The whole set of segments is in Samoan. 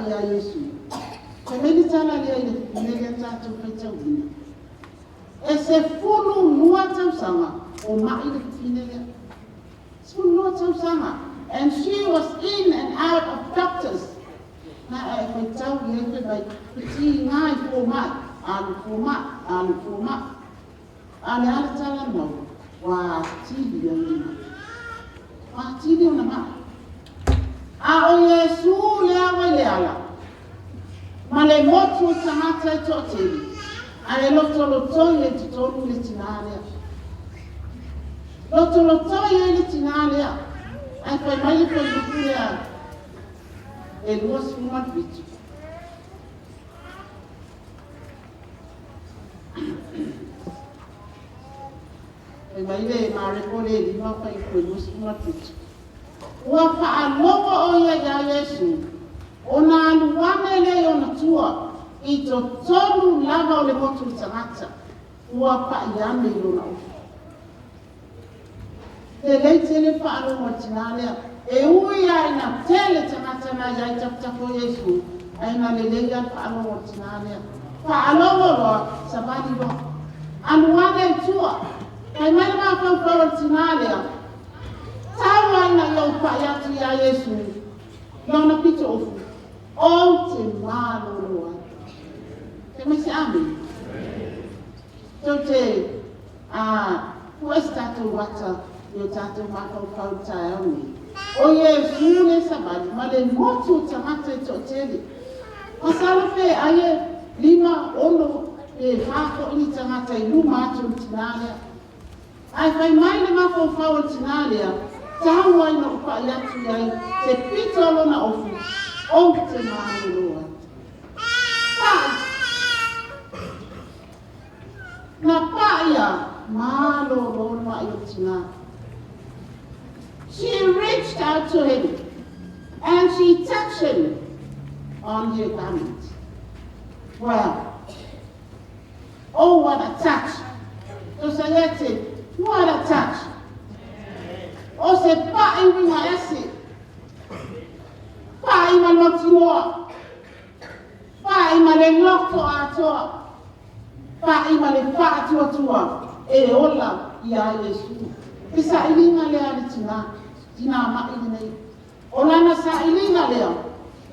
pa'i iā Iesu. Fai mai le tala lea i le mea lea tatou faitauina. E 12 tausaga o ma'i le fafine lea. 12 tausaga. And she was in and out of doctors. Na e faitau i ai fai mai, fetiga i fomai, alu fomai, alu fomai. A o le a le tala na maua? Ua atili ai ona ma'i. Ua atili ona ma'i. A o Iesu lea ua i le ala, ma le motu o tagata e toatele, ae lotolotoi ai i totonu le tinā lea. Lotolotoi ai le tinā lea, ae fai mai le fuaiupu lea e 27. Fai mai le Mareko le 5 fuaiupu e 27. Ua faalogo ʻo ia iā Iesu, ona alu ane lea i ona tua, i totonu lava o le motu o tagata, ua paʻi ane i lona ofu. Lelei tele le faalogo a le tinā lea. E ui lava ina tele tagata na i ai tafatafa o Iesu, ae na lelei lava le faalogo a le tinā lea. Faalogo loa, savali loa. Alu ane i tua. Fai mai le mafaufau o le tinā lea, tau lava ina ia ou paʻi atu iā Iesu lona pito ofu, ou te malolo ai. Fai mai se amene. Tou te pue se tatou ata i o tatou mafaufau i le taeao lenei. O Iesu le savali ma le motu o tagata e toatele. Masalo pe ai e 5, 6, pe 4 foi ni tagata i luma atu o le tinā lea. Ae fai mai le mafaufau o le tinā lea, tau ai na ou paʻi atu i ai se pito o lona ofu, ou te malolo ai. Paʻi. Na paʻi a malolo le maʻi o le tinā. She reached out to him and she touched him on her garment. Well, oh, what a touch. Tosaiete, what a touch. O se paʻi uiga ese. Paʻi ma le mautinoa. Paʻi ma le loto atoa. Paʻi ma le faatuatua e ola iā Iesu. Le sailiga lea a le tinā, tinā maʻi lenei. O lana sailiga lea,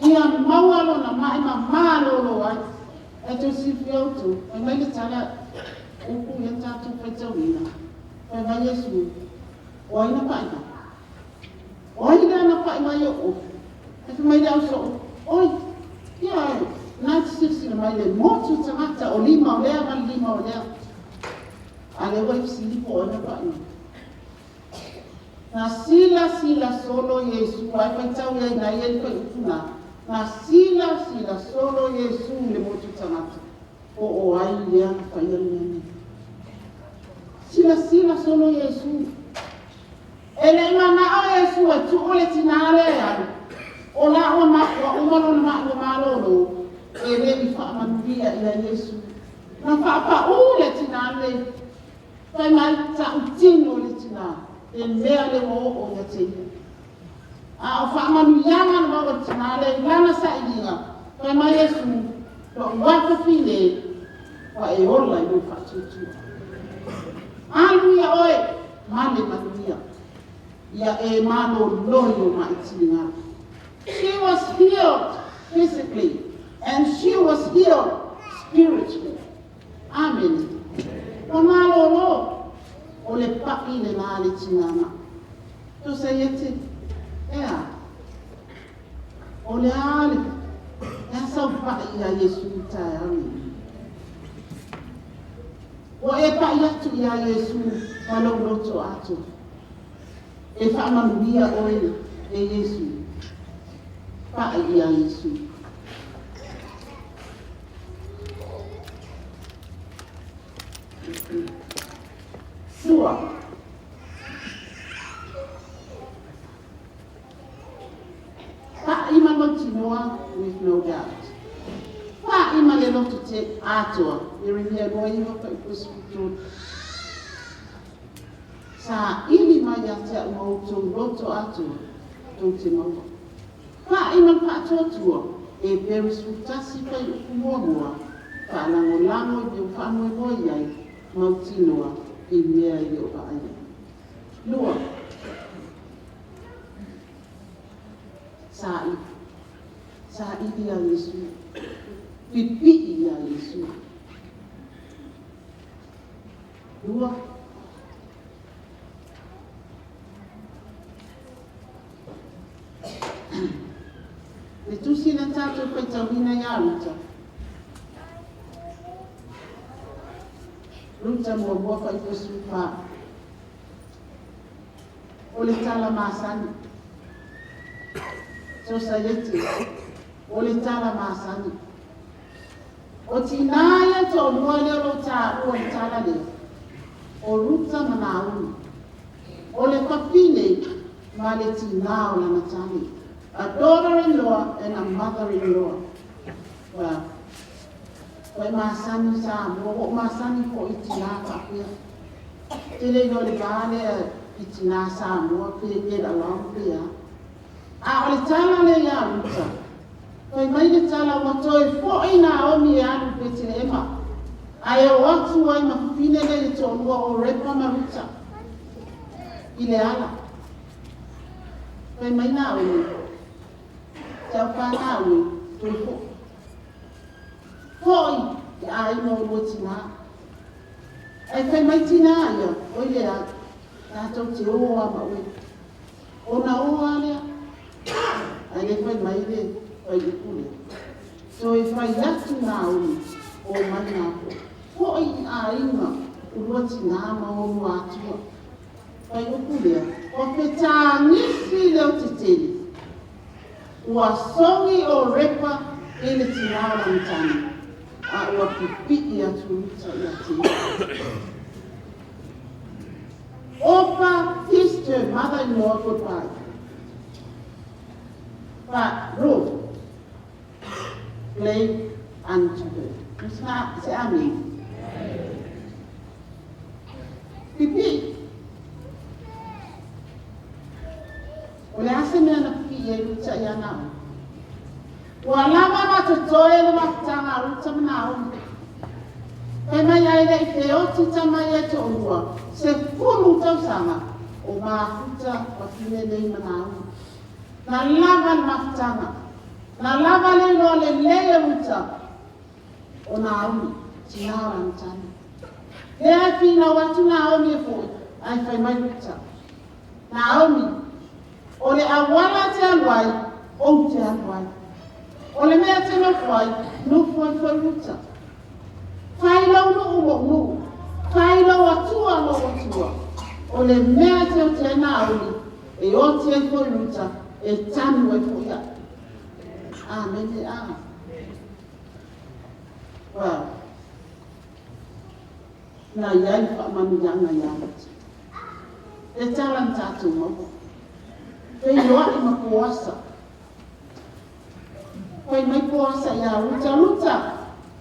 ia maua lona maʻi ma malolo ai. Ae tou silafia outou, fai mai le tala upu ia na tatou faitauina, fai mai Iesu, o ai na paʻi mai? O ai lea na paʻi mai oʻu ofu? Ae fai mai le ausoo, oi, ia e, na e te silasila mai le motu tagata o lima o lea ma le lima o lea. A lea ua e fesili po o ai na paʻi mai. Na silasila solo Iesu, ae faitau i ai na ia i le fuaiupu na, na silasila solo Iesu i le motu tagata, po o ai lea na faia le mea nei. Silasila solo Iesu. E le i manao Iesu e tuu le tinā lea e alu, o la ua ma, ua uma lona maʻi ua malolo, e le i faamanuia ia Iesu. Na faapaʻu le tinā lenei. Fai mai, tautino le tinā, le mea lea ua oo ia te ia. A o faamanuiaga na maua e le tinā lea i lana sailiga, fai mai Iesu, Lou afafine, ua e ola i lou faatuatua. Alu ia oe ma le manuia, ia e malolo i lou maʻi tiga. She was healed physically and she was healed spiritually. Amene. Ua malolo, o le paʻi lenā le tinā maʻi. Tosaiete, ʻeā? O le a le e a sau paʻi iā Iesu i le taeao lenei? Ua e paʻi atu iā Iesu ma lou loto atoa. E faamanuia ʻoe e Iesu. Paʻi iā Iesu. Sua. Paʻi ma mautinoa with no doubt. Paʻi ma le loto te atoa. Ieremia 29 fuaiupu 13. Saili mai ia te a'u ma outou loto atoa, tou te maua. Paʻi ma le faatuatua. Eperu 11 fuaiupu 1, Faalagolago i mea ua faamoemoe i ai, mautinoa i mea e le o vaaia. 2. Saili. Saili ia Iesu. Pipii ia Iesu. 2. Le tusi na tatou faitauina ia Ruta, Ruta 1 fuaiupu 14, o le tala masani. Sosaiete, o le tala masani. O tinā ia toalua lea o lo o taua i le tala lea, o Ruta ma Naomi. O le fafine ma le tinā o lana tane. A daughter-in-law and a mother-in-law. Well, ua e masani Samoa, ua ou masani foi i tinā faapea. Te le iloa le va lea i tinā Samoa pe get along pe a. A o le tala lea ia Ruta, fai mai le tala ua toe foi Naomi e alu i Petelehema, ae o atu ai ma fafine nei e toalua o Repa ma Ruta i le ala. Fai mai Naomi, te au whanau e, toe foi. Foi i aiga o lua tinā. Ae fai mai tinā ia, oi le ai, tatou te o a ma oe. Ona o a lea. Ae le fai mai le fuaiupu lea. Toe fai atu Naomi, o mai nā foi. Foi i aiga o lua tinā ma o lua atua. Fuaiupu lea, ua fetagisi leo tetele. Ua sogi o Repa i le tinā o lana tane, a ua pipii atu Ruta ia te ia. Orpah kissed her mother-in-law goodbye. But Ruth clave unto her. Se amen. Pipii. O le a se mea na pipii ai Ruta ia Naomi? Ua lava ma totoe le mafutaga a Ruta ma Naomi. Fai mai ai le i feoti tama ia toalua, 10 tausaga o mafuta wafine nei ma Naomi. Na lava le mafutaga. Na lava le iloa lelei e Ruta o Naomi, tinā o lana tane. Lea e finau atu Naomi e foi, ae fai mai Ruta. Naomi, o le auala te alu ai, ou te alu ai. O le mea te nofo ai, nofo ai foi Ruta. Fai lau nuu mo'u nuu, fai lau atua mo'u atua. O le mea te o te ai Naomi, e oti ai foi Ruta, e tanu ai foi au. Amen e a. Well, na iai faamanuiaga ia Ruta. E tala na tatou maua. Feiloai ma Poasa. Fai mai Poasa ia Ruta, Ruta,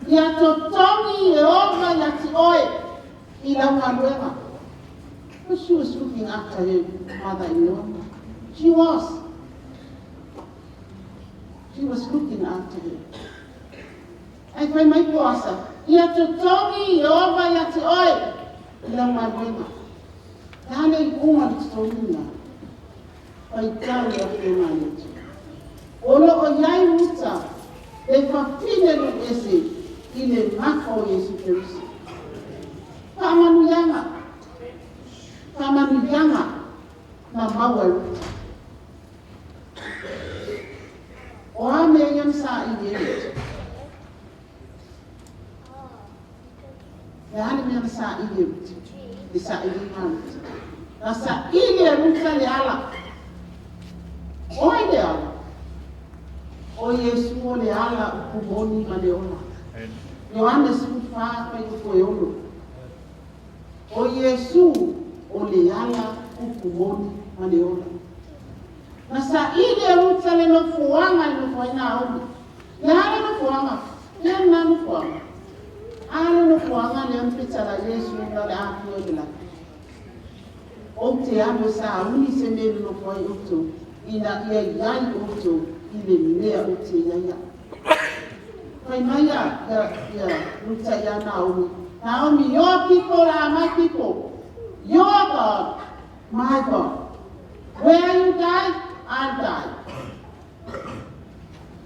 ia totogi Ieova ia te oe i lau galuega. But she was looking after her mother-in-law. She was. She was looking after her. Ae fai mai Poasa, ia totogi Ieova ia te oe i lau galuega. Le a le iuga o le totogiga? Faitau le afioga a le Atua. O loo iai Ruta le fafine nuu ese i le gafa o Iesu Keriso. Faamanuiaga, faamanuiaga na maua e Ruta. O a mea ia na saili ai Ruta? Le a le mea na saili e Ruta? Le sailiga a Ruta. Na saili e Ruta le ala. O ai le ala? O Iesu o le ala upu moni ma le ola. Ioane 14 fuaiupu 6. O Iesu o le ala upu moni ma le ola. Na saili e Ruta le nofoaga e nofo ai Naomi. Le a le nofoaga? Lea lena nofoaga. A le nofoaga lea na fetalai Iesu ina o le a afio i le lagi. Ou te alu e sauni se mea e nonofo ai outou, ina ia iai outou i le mea ou te iai au. Fai mai ia Ruta ia Naomi, Naomi, your people are my people. Your God, my God. Where you die, I'll die.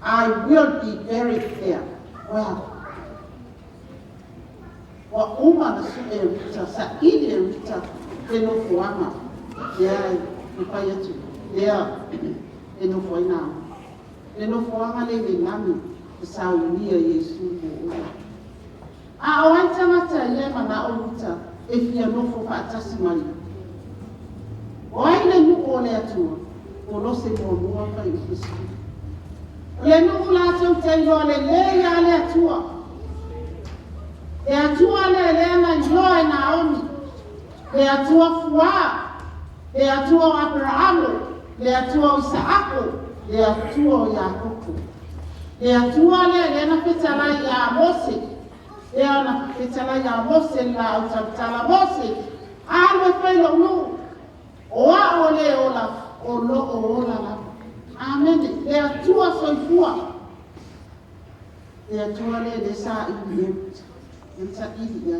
I will be buried there. Well, ua uma na suʻe e Ruta, saili e Ruta le nofoaga lea e fai atu, lea e nofo ai Naomi. Le nofoaga lea i le lagi na saunia e Iesu mo oe. A o ai tagata ia e manao Ruta e fia nofo faatasi ma ia? O ai le nuu o le Atua? Kolose 1 fuaiupu 10. O le nuu latou te iloa lelei lava le Atua. Le Atua lea lea na iloa e Naomi, le Atua fuā, le Atua o Aperahamo, le Atua o Isaako, le Atua o Iakopo. Le Atua lea lea na fetalai ia Mose, lea na fetalai ia Mose le laau tautala Mose, alu e fai lou nuu, o a'u o le ola, o loo ola lava. Amene. Le Atua soifua. Le Atua lea lea saili e Ruta. E saili ia.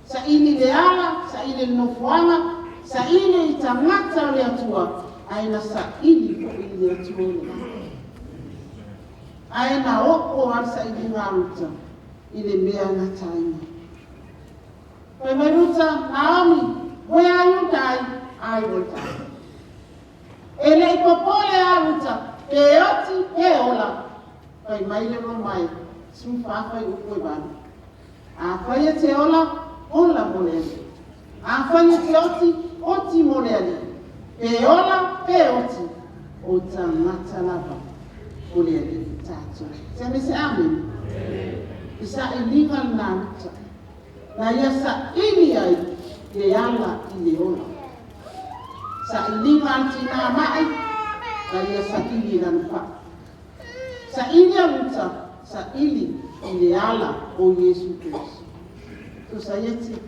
Saili le ala, saili le nofoaga, saili i tagata o le Atua, ae na saili foi i le Atua o le lagi. Ae na oo lava le sailiga a Ruta i le mea na gataina. Fai mai Ruta, Naomi, where you die, I will die. E le i popole a Ruta, pe oti, pe ola. Fai mai le Romai, 14 fuaiupu 8. Afai e te ola, ola mo le Alii. Afai e te oti, oti mo le Alii. Pe ola, pe oti, o tagata lava o le Alii tatou. Se me se amen. I sailiga lena a Ruta. Na ia saili ai le ala i le ola. Sailiga a le tinā mai, na ia saili i lana fai. Saili a Ruta, saili i le ala o Iesu Keriso. Sosaiete,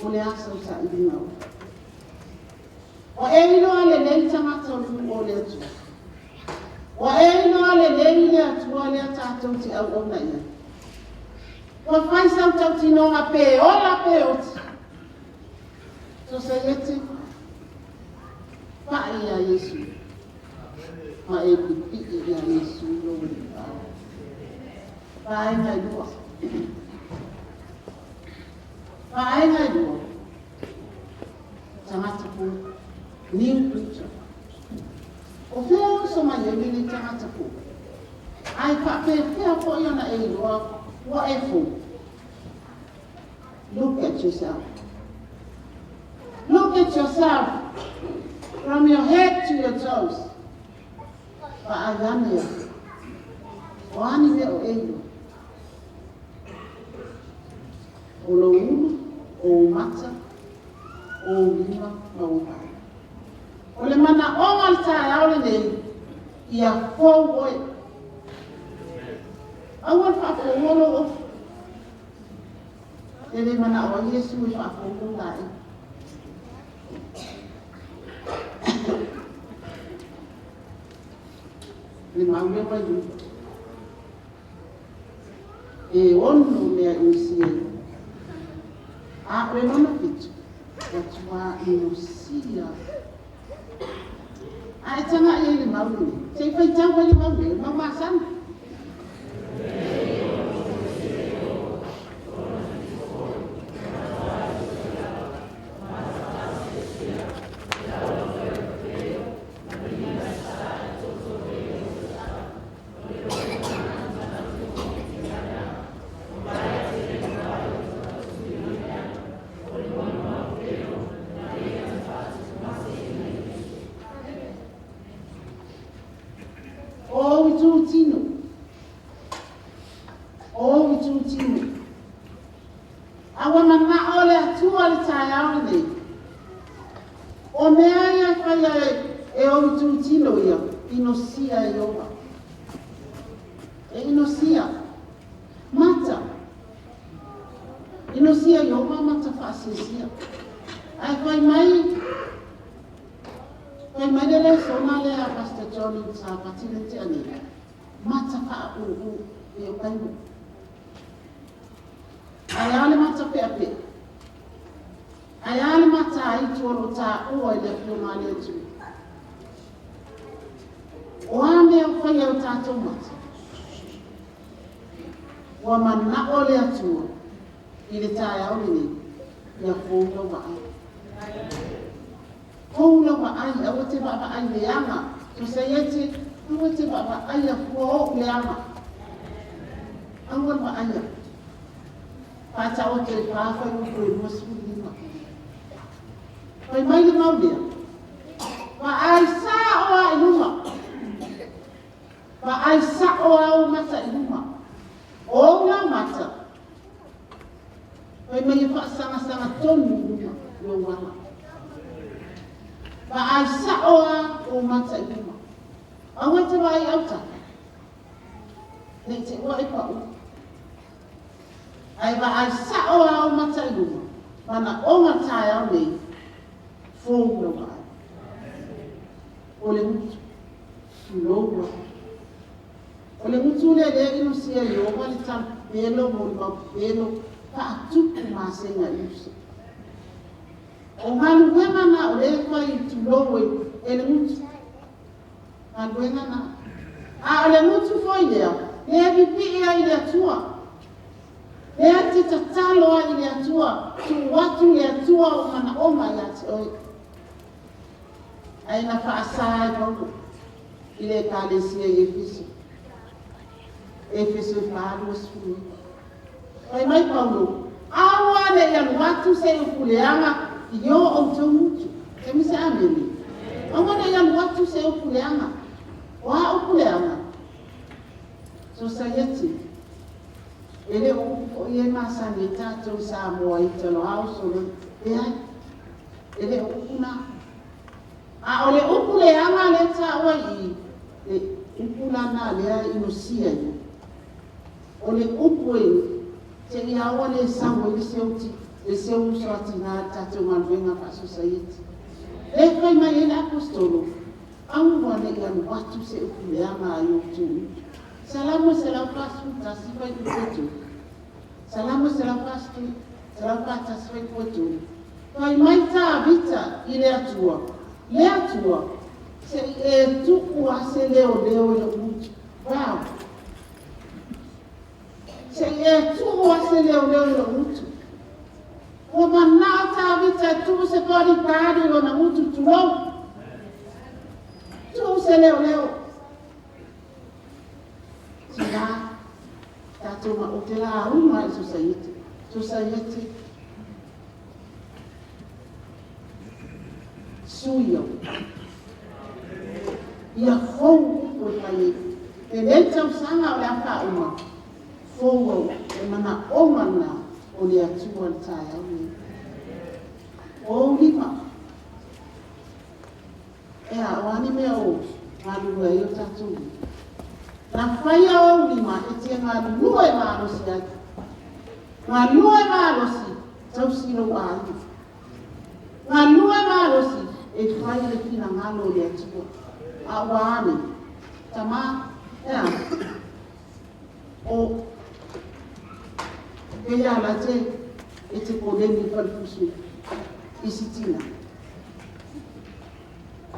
o le a sau sailiga oe. Ua e iloa lelei tagata o le nuu o le Atua. Ua e iloa lelei le Atua lea tatou te auauna i ai. Ua fai sau tautinoga pe ola pe oti. Sosaiete, pai ia Iesu. Ma e pipii ia Iesu lou alii. Vaega e lua. Vaega e lua. Tagata fou. New creature. O fea uso mai ai lenei tagata fou? Ae faapefea foi ona e iloa ua e fou? Look at yourself. Look at yourself from your head to your toes. Vaai ane ia. O a ni mea o e iloa? O lou ulu, o ou mata, o ou lima ma ou vae. O le manaoga o le taeao lenei, ia fou oe. Aua le faafoua lou ofi. E le manao ai Iesu e faafou lou laei. Le mau lea ua i luga. E ono mea e inosia ai. A o le lona 7, ua matua inosia. A e taga'i ai i le mau lenei, se i faitau ai le mau nei, o le mau masani. O ou itutino. O ou itutino. A ua manao le Atua i le taeao lenei. O mea ia e faia e ou itutino ia, inosia e Ieova. E inosia. Mata. Inosia e Ieova mata faasiasia. Ae fai mai, fai mai le lesona lea a Pastor Johnny Sapati le tea nei. Mata faaūū e o taimi. Ae a le mata peapea? Ae a le mata aitu o lo o taua i le Afioga a le Atua? O a mea o faia e o tatou mata? Ua manao le Atua i le taeao lenei, ia fou lau vaai. Fou lau vaai, aua te vaavaai leaga. Sosaiete, aua te vaavaai afua o'u leaga. Aua le vaaia. Faataoto e 4 fuaiupu e 25. Fai mai le mau lea, vaai sa'o a i luma. Vaai sa'o a ou mata i luma. O ou lau mata, fai mai e faasagasagā tonu i luma i ou ala. Vaai sa'o a ou mata i luma. Aua e te vaai autafa. Nei te ua e pa'ū. Ae vaai sa'o a ou mata i luma. Manaoga taeao nei, fou lau vaai. O le gutu, tulou lava. O le gutu lea lea inusia i ova le talupelo mo le maupupelo faatupu masega i uso. O galuega na o lea fai tulou e le gutu. Galuega na. A o le gutu foi lea, lea pipii ai i le Atua. Lea te tatalo ai i le Atua, tuu atu le Atua o manaoga ia te oe. Ae na faasa e Paulo i le ekalesia i Efeso. Efeso e 4:29. Fai mai Paulo, aua le i alu atu se i upu leaga i o outou gutu. Se mise amene. Aua le i alu atu se upu leaga. O a upu leaga? Sosaiete. E le o upu foi e masani e tatou Samoa i talo solo. Leai. E le o upu na. A o le upu leaga le taua i le upu lana lea inusia ia. O le upu e te ia aua le sau ai le seu le seu uso atinā le tatou galuega faasosaiete. Le fai mai ai le apostolo, aua ne i alu atu se upu leaga ai outou upu. Salamo 141 fuaiupu e 3. Salamo 141 fuaiupu e 3. Fai mai Tavita i le Atua, le Atua, se i e tuu a se leo leo i lou gutu. Wow! Se i e tuu a se leo leo i lou gutu. Ua manao Tavita e tuu se bodyguard i lona gutu tulou. Tuu se leo leo. Tinā, tatou ma o te lauga i sosaiete. Sosaiete, sui au. Ia fou upu e fai ai. Lenei tausaga o le a faauma, fou au e manaoga lena o le Atua le taeao lenei. O ou lima, e a o ani mea o galulue ai o tatou lima. Na faia ou lima e te galulue malosi ai. Galue malosi, tausi lou aiga. Galue malosi, e fai le finagalo o le Atua. A ua ane, tamā, e a, o e ia la te e te koleni falefusu i sitina.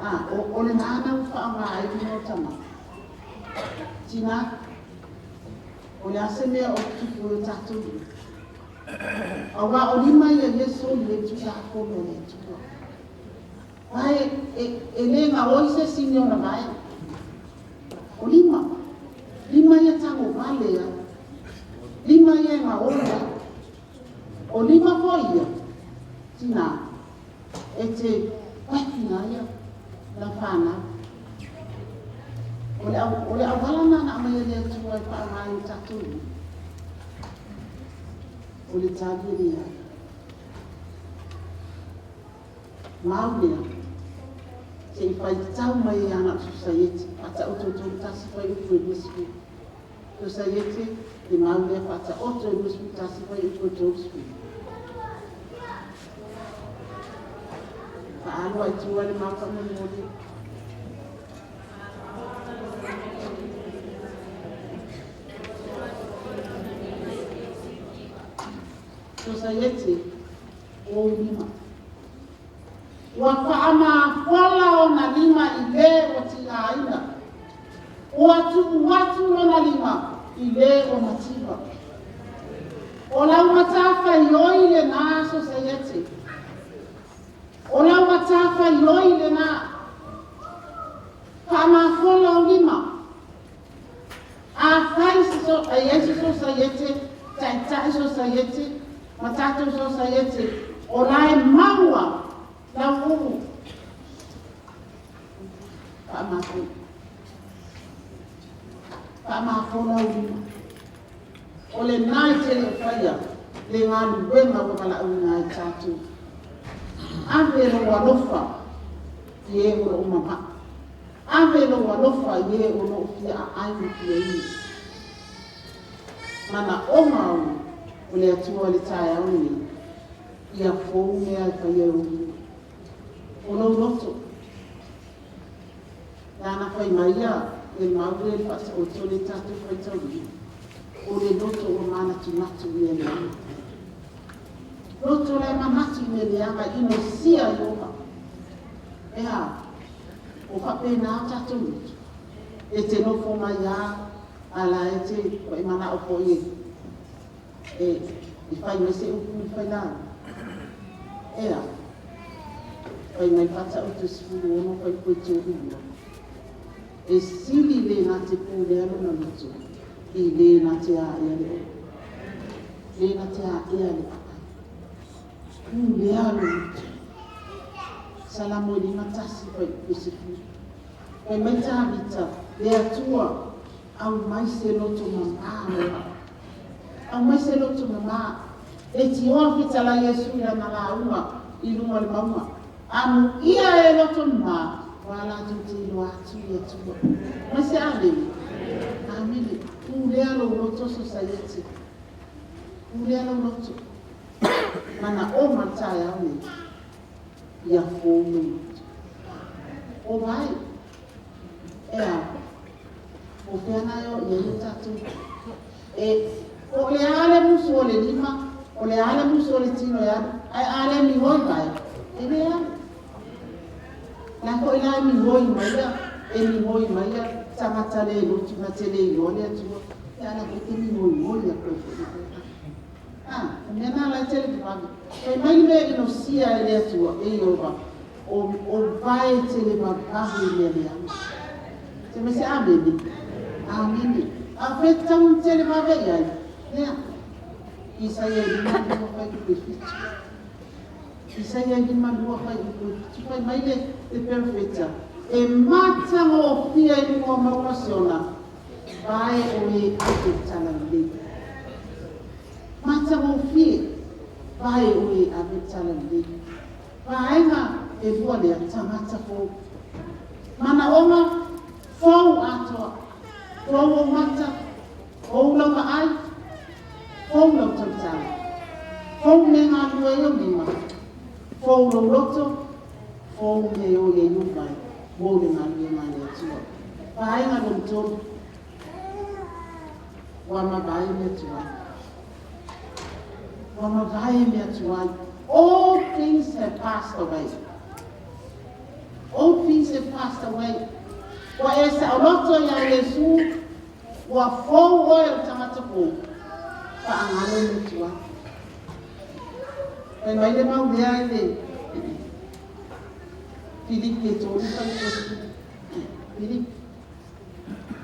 A, o le nana ua faaaogā ai lima o tama. Tinā, o le a se mea o tupu i o tatou lima. Auā o lima ia ia soli ai le Tulafono a le Atua. Ae e le gaoi se isi ona vae. O lima. Lima ia tagovale ai. Lima ia e gaoi ai. O lima foi ia, tinā, e te paki ia lau whanau. O le auala na na aumai e le Atua e faaaogā ai o tatou lima. O le tali e leai. Mau lea, se i faitau mai e ana o sosaiete, Faataoto 31 fuaiupu e 20. Sosaiete, le mau lea Faataoto e 21 fuaiupu e 30. Faaalu ai tua le mau faamolemole. Sosaiete o ou lima. Ua faamafola ona lima i lē ua tigaina. Ua tuu atu lona lima i lē ua mativa. O lau matafaioi lenā Sosaiete. O lau matafaioi lenā. Faamafola ou lima. Afai e i ai se sosaiete, taitai sosaiete, ma tatou sosaiete, o la e maua lau uu. Faamafola. Faamafola ou lima. O lenā e tele o faia le galuega ua valaauina ai tatou. Ave lou alofa i e o lo o mama'i. Ave lou alofa i e o lo o fia aai ma fia inu. Manaoga o le Atua i le taeao lenei, ia fou mea e faia e ou lima. O lou loto, lana fai mai ia le mau lea i le Faataoto lea tatou faitauina, o le loto ua manatunatu i mea leaga. Loto la e manatu i mea leaga, inosia Ieova. Ea, o faapena o tatou loto. E te nofo mai lava, a la e te manao foi e fai mai se upu i le failauga. Ea, fai mai Faataoto 16 fuaiupu 32. E sili le na te pulea lona loto i le na te aea le olo. Le na te aea le aai. Pulea lou loto. Salamo 51 fuaiupu 10. Fai mai Tavita, le Atua, aumai se loto mamā mo au. Aumai se loto mamā. E tioa fetalai Iesu i lana lauga i luga o le mauga. Amuia e loto mamā, ua latou te iloa atu le Atua. Mai se amene. Amene. Pulea lou loto sosaiete. Pulea lou loto. Manaoga le taeao nei. Ia fou lou loto. O vai. Ea. O fea na e o i ai o tatou. E o le a le musu o le lima, o le a le musu o le tino e alu, ae a le migoi vai, e le alu. La foi la e migoi mai ia, e migoi mai ia, tagata le lotu na te le iloa le Atua. E ala foi te migoi a koe foi. Ah, o mea nā lai tele vavave. Fai mai le mea inosia e le Atua, e Ieova, o vae tele vavave i mea leaga. Te me se amene. Amene. A fe tau tele vave i ai. Lea. Isaia 52 fuaiupu 7. Isaia 52 fuaiupu 7. Fai mai le perofeta. E matagofie i luga o mauga o Siona, vae o e ave talalelei. Matagofie, vae o e ave talalelei. Vaega e lua lea, tagata fou. Manaoga, fou atoa. Fou o mata, fou lau vaai, fou lau tautala. Fou me ngā lua i o lima, fou lou loto, fou me o i ai vai, mo le ngā lua ngā le Atua. Vaega lona tolu, ua mavae mea tuai. Ua mavae mea tuai. All things have passed away. All things have passed away. Ua e saoloto ia Iesu, ua fou oe o tagata fou. Faagalo mea tuai. Fai mai le mau lea i le Filipi e 3 fuaiupu 10. Filipi.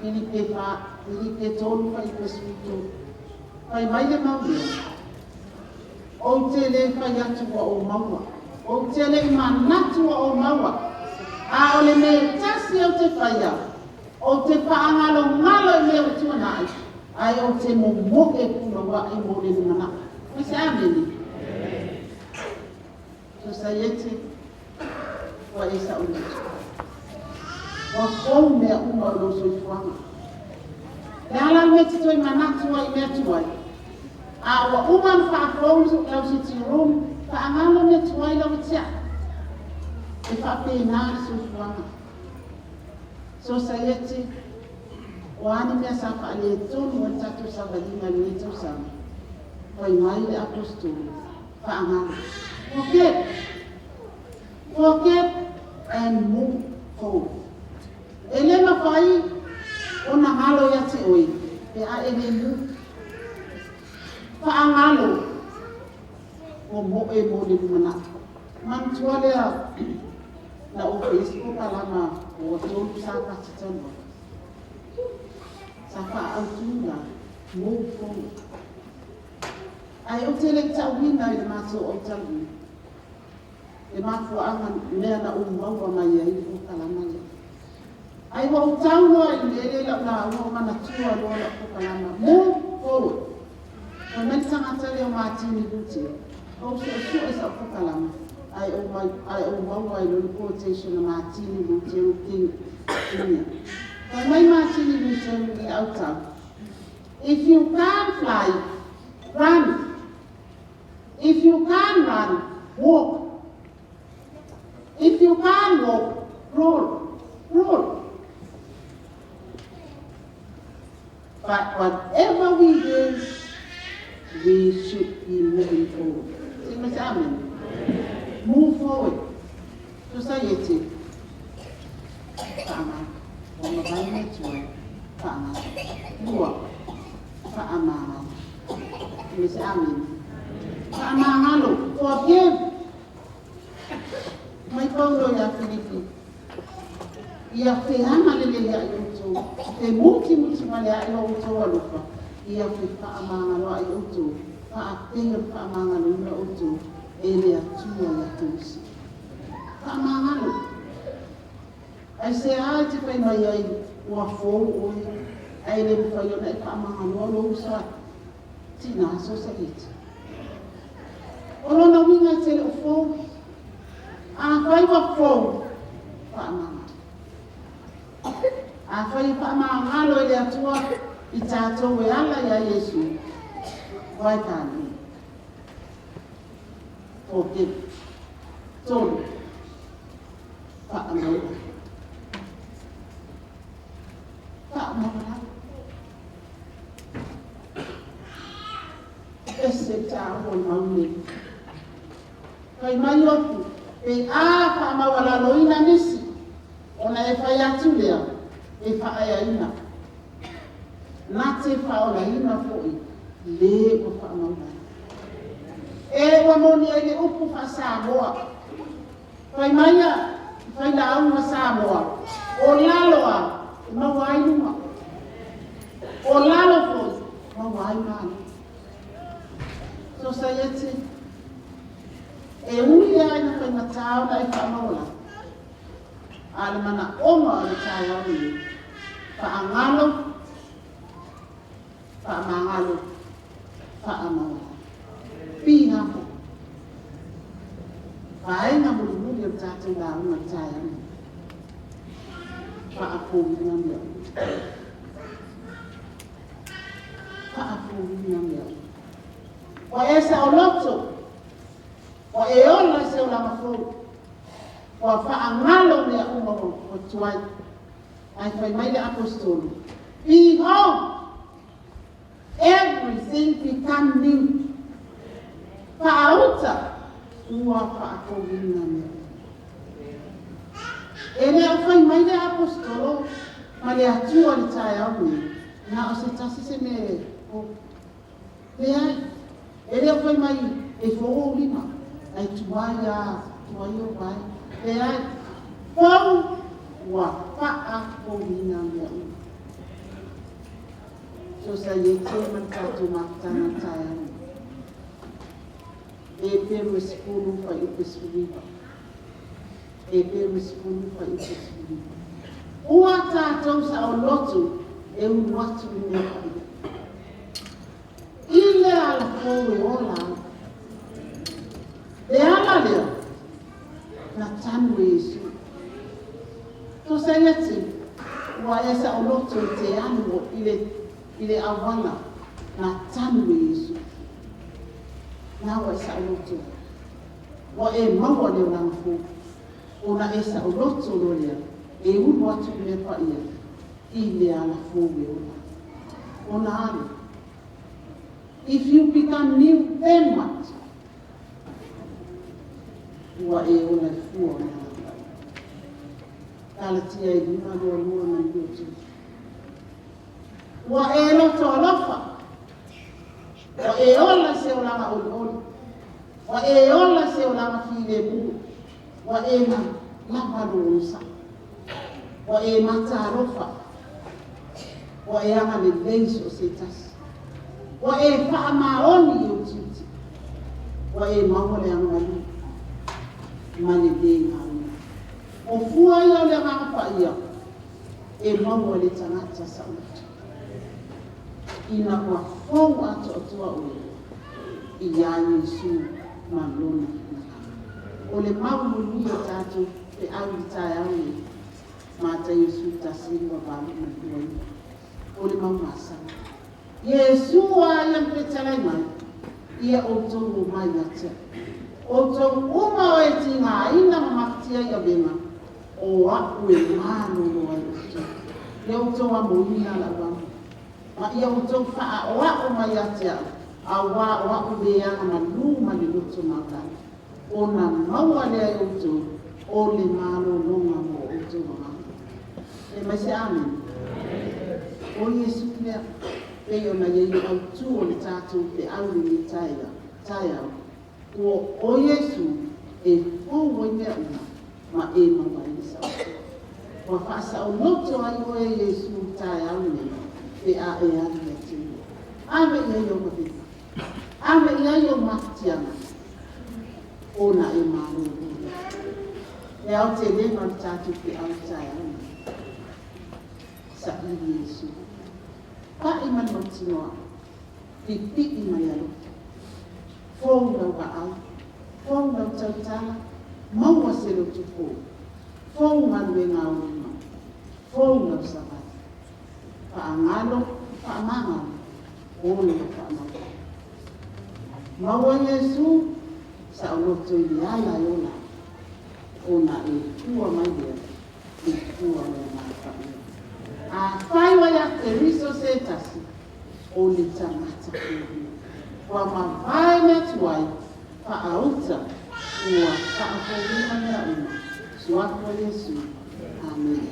Filipi e fa, Filipi e 3 fuaiupu 13. Fai mai le mau lea. Ou te le fai atu ua ou maua. Ou te le i manatu ua ou maua. A o le mea tasi ou te faia, ou te faagalogalo i mea ua tuanai, ae ou te momoe punouai mo le lumanai. Mai se amene. Sosaiete, ua e saoloto. Ua fou mea uma o lou soifuaga. Le ala le mea te toe manatu ai i mea tuai. A ua uma na faafou lau sitting room, faagalo mea tuai lau tia. E faapena le soifuaga. Sosaiete, o a ni mea sa faaletonu o le tatou savaliga i lenei tausaga. Fai mai le Aposetolo, Faagalo. Forget. Forget and move forward. E le mafai ona galo ia te oe pe a e le move. Faagalo ua moe mo le lumanai. Manatua lea na ou faia si polokalama ua 3 Sapati talu ai. Sa faaautu la move forward. Ae ou te le i tauina i le matou autaluina le mafuaaga mea na ou maua mai ai le polokalama lea. Ai ua ou tau loa i le mea lea i lau lauga ua manatua loa lau polokalama move forward. Fai mai le tagata lea o Matini Lutele, ou suesue sau polokalama ae ou maua ai loa le quotation a Matini Luteru King Jr. Fai mai Matini Luteru i le autau, If you can't fly, run. If you can't run, walk. If you can't walk, crawl. Crawl. But whatever we do, we should be moving forward. Say, amen. Move forward. Society. Whaamalo. Ua mavae le Atua. Faagalo. Lua. Faamagalo. Say, amen. Faamagalo. Forgive. Mai Paulo ia Filipi. Ia feaga lelei ai outou, fe mutimuti vale ai o outou alofa, ia fe faamagalo ai outou, faapea le faamagaloina outou e le Atua ia Keriso. Faamagalo. Ai se a e te fai mai ai ua fou oe, ae le mafai ona e faamagaloa lou uso a tina sosaiete. O lona uiga e te le o fou. Afai ua fou, faamagalo. Afai e faamagalo e le Atua i tatou e ala ia Iesu, why can't we? Forgive. Tolu. Faamaualalo. Faamaualalo. Ese le taua o le mau nei. Fai mai Iopu, pe a faamaualaloina nisi, ona e fai atu lea, e faaeaina. Na te faaolaina foi le ua faamaualalo. E ua moni ai le upu faa-Samoa. Fai mai a fai lauga Samoa, o lalo a, e maua ai luga. O lalo foi, maua ai malo. Sosaiete, e ui lea ina faigata ona e faamaualalo. A le manaoga o le taeao lenei, faagalo, faamagalo, faamaualalo. Be humble. Vaega mulimuli o le tatou lauga i le taeao lenei. Faafouina mea uma. Faafouina mea uma. Ua e saoloto, ua e ola i se olaga fou, ua faagalo mea uma ua tuai. Ae fai mai le Aposetolo, Behold, everything become new. Faauta, ua faafouina mea uma. E le o fai mai le Aposetolo ma le Atua i le taeao lenei, na o se tasi se mea e fou. Leai, e le o fai mai e fou ou lima, ae tuai a, tuai ou vae. Leai, fou ua faafouina mea uma. Sosaiete ma le tatou mafutaga i le taeao lenei. Eperu e 10 fuaiupu e 19. Eperu e 10 fuaiupu e 19. Ua tatou saoloto e ulu atu i mea paia. I le alafou e ola ai. Le ala lea, na tanu e Iesu. Sosaiete, ua e saoloto i te alu i le auala na tanu e Iesu. Na ua e saoloto. Ua e maua le olaga fou. Ona e saoloto loa lea, e ulu atu i mea paia i le alafou e ola. Ona ale. If you become new, then what? Ua e ola i fua o le Agaga Paia. Kalatia e 5, 2, 2 ma le 2, 3. Ua e loto alofa. Ua e ola i se olaga olioli. Ua e ola i se olaga filemu. Ua e lava lou onosai. Ua e matalofa. Ua e agalelei so o se tasi. Ua e faamaoni i ou tiute. Ua e maua le agamalu ma le lē gauina. O fua ia o le Agaga Paia e maua e le tagata saoloto ina ua fou atoatoa oe iā Iesu ma Lona finagalo. O le mau mulimuli o tatou feau i le taeao lenei, Mataio 11, 28 ma le 29, o le mau masani. Iesu a ia ma fetalai mai, ia outou omai ia te a'u, outou uma o e tigaina ma mafatia i avega, o a'u e malolo ai outou. Ia outou amoina la'u amo, ma ia outou faaoao mai ia te a'u, auā o a'u le agamalu ma le loto maualalo, ona maua lea e outou o le malologa mo outou agaga. Fai mai se amene. O Iesu lea, pei ona i ai le autū o le tatou feau i lenei taeao, ua o Iesu e fou ai mea uma ma e maua ai le saolotoga. Ua faasaoloto ai oe e Iesu i le taeao lenei pe a e alu ia te Ia. Ave i ai ou avega, ave i ai ou mafatiaga, ona e malolo lea. Le aotelega o le tatou feau i le taeao lenei, saili Iesu. Pai ma le mautinoa, pipii ma le alofa, fou lau vaai, fou lau tautala, maua se loto fou, fou galuega a ou lima, fou lau savali. Faagalo, faamagalo, ola faamautu. Maua Iesu, saoloto i le ala e ola ai, ona e fua mai lea i fua o le Agaga Paia. Afai ua ia Keriso se tasi, o le tagata fou ia. Ua mavae mea tuai, faauta, ua faafouina mea uma. Suafa o Iesu. Amene.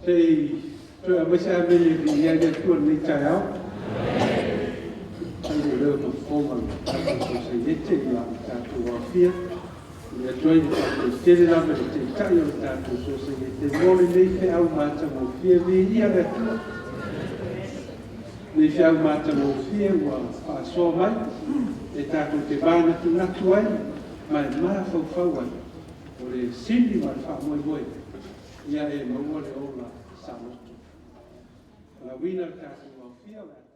Se i toe aumai se amene e viia ai le Atua i lenei taeao. Ai le leo o fofoga o le tatou Sosaiete ia ua tatou aofia. Momoli atu ai le faafetai tele lava i le Taitai o le tatou Sosaiete mo lenei feau matagofie. Viia le Atua. Lenei feau matagofie ua faasoa mai e tatou te manatunatu ai ma e mafaufau ai o le sini ma le faamoemoe ia e maua le ola saoloto. Valaauina le tatou aofia o le a